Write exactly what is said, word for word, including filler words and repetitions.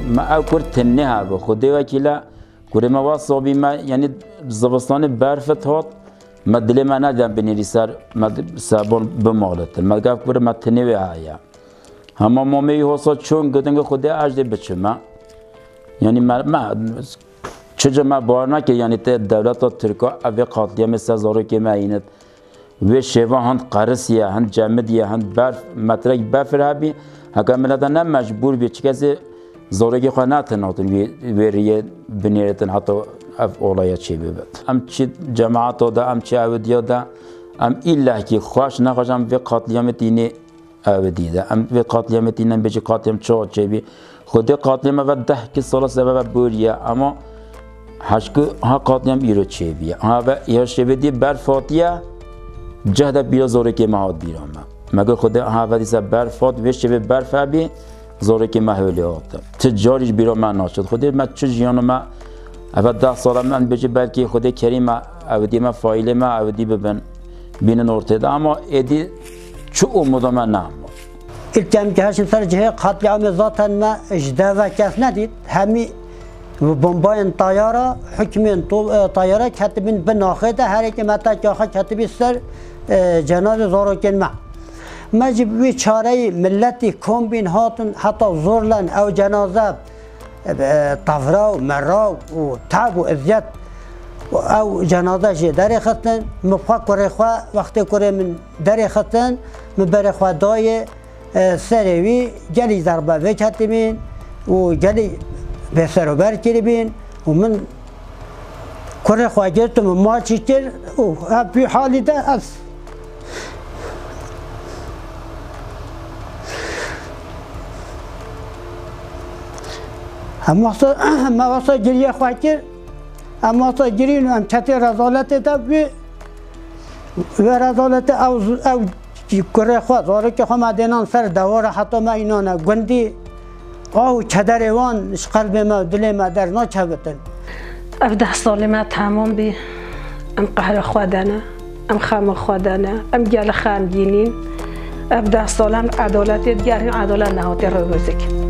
Me ew kur tinê hebû. Xwedê wekîle kurê me wa sobî me, yanî zivistanê berfet hat, me dilê me nedem binêrî ser, me di-, sebon bimalitin. Me gef kur me tinê wê heye. Hema mamê wî hosa çûn, gotin ki Xwedê ez dê biçime. Yanî me, me, çica me bawer neke, yanî te dewleta Tirka ev vê qatliyamê ser zarokê me hînit. Wê şêva hind qerisiye, hind cemidiye, hind berf, metrek befir hebî, heke milete ne mecbûr bî, çi kesê zarokê xwe netin hatin wê, wê riyê binêritin heta ev olaya çêbibit. Em çi cemaeta de, em çi ewidiya de, em îllehkî xweş nexweş em vê qatliyamê tînê ew dî de. Em vê qatliyamê tînin bêjî qatliyam çawa çêbî. Xwedê qatliyama ve deh ki sala sebebe boriye, ama heşku ha qatliyam îro çêbîye. Ha ve ya şevê dî berf hatiye, ceh de pîra zorê kê me hat bîra me. Me got Xwedê ha ve dîse berf hat, vê şevê berf hebî, zorê kê me hewlê hate. Ti carî ji bîra me naçit. Xwedê me çi jiyana me, eve deh sala me em bêjî belkî Xwedê kerîm e, ew dî me faîlê me, ew dî bibin. Bînin ortê de. Ama êdî çi umuda me nema. İlk em ki heşin ser cihê katliamê zaten me ji deve kes nedît. Hemî bombayên tayara, hukmên to-, e, tayara ketibin bi naxê de, herêkê me te kaxa ketibî ser, e, cenazê zarokên me. Me ji wî çareyî milletî kom bîn hatin heta zorlen ew cenaze, e, tevra û mera û tab û eziyet û ew cenaze jê derê xistin. Min xwe kurê xwe, wextê kurê min derê xistin, min berê xwe dayê, e, serê wî gelî zerbe vêketibîn û gelî bêserober kiribîn û min kurê xwe girt û min maçî kir û hep wî halî de ez Em wasa, me wasa giriye xwe kir. Em wasa girîn û em ketê rezaletê de bî. Wê rezaletê ew, ew kurê xwe, zarokê xwe me dênan ser dewara heta me înane gundî. Ah û kederê wan ji qelbê me û dilê me dernakevitin. Ev deh salê me temam bî. Em qehra xwe de ne, em xema xwe de ne, em gelê xemgînîn. Ev deh sal em edaletê digerîn, edalet nehatiye rêwirzik.